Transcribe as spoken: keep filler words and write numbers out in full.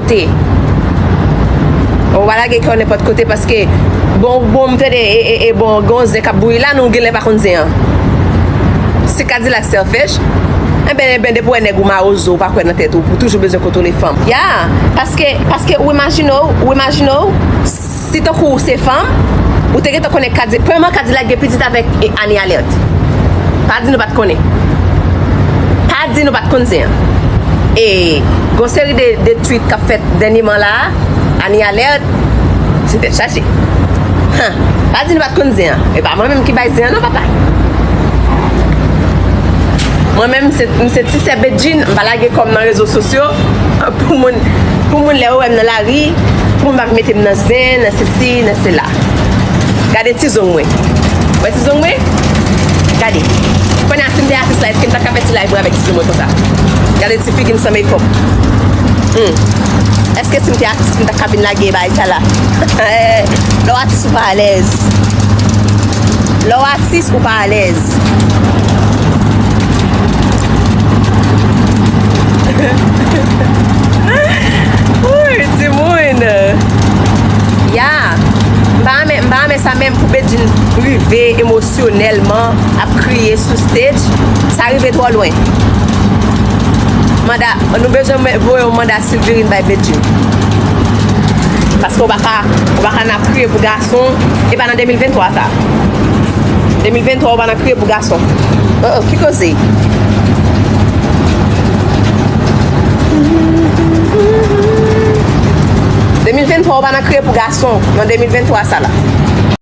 Te. Ou pa lage kè w nenpòt kote paske bon, bon, m tande e, e, e bon, gen yon zen k ap bouyi la, nou genlè pa konn zen an. Se Cadillac selfish. Enben, enben, depi w wè nèg ou mawozo, ou pa kwè nan tèt ou, ou toujou bezwen kontwole fanm. Ya, paske, paske ou imajine w, ou imajine w, si tankou ou se fanm, ou te gentan konnen Cadi-, premyèman, Cadillac gen pitit avèk, e, Annie Alerte. Pa di nou pa t konnen. Pa di nou pa t konn zen an. E gon seri de, de tweet k ap fèt dènyèman la a, Annie Alerte, se tèt chaje. Han, pa di nou pa t konn zen an. E pa mwen menm ki bay zen an non, papa. Mwen menm, m se, m se ti sè Bedjine, m pa lage kò m nan rezo sosyo pou moun, pou moun lè yo wè m nan lari, pou moun pa mete m nan zen, nan sesi, nan sela. Gade ti zong mwen. Wè ti zong mwen? Gade. Kounye a, si m te atis la, èske m ta ka fè ti live mwen avèk ti zong mwen konsa? Gade ti figi m san makeup. Hmm. Èske si m te atis, m ta ka vin lage bagay sa la? Lè w atis, ou pa alèz. Lè w atis, ou pa alèz. Woy, timoun. Ya. M pa renmen, m pa renmen sa menm pou Bedjine rive emosyonèlman ap kriye sou stage. Sa rive twò lwen. Manda, nou bezwen men-, voye yon manda Silvirine bay Bedjine. Paske ou pa ka, ou pa ka nan ap kriye pou gason, e pa nan de mil venntwa sa. De mil venntwa, ou pa nan kriye pou gason. Oh, oh, ki koze? De mil venntwa, ou pa nan kriye pou gason nan de mil venntwa sa la.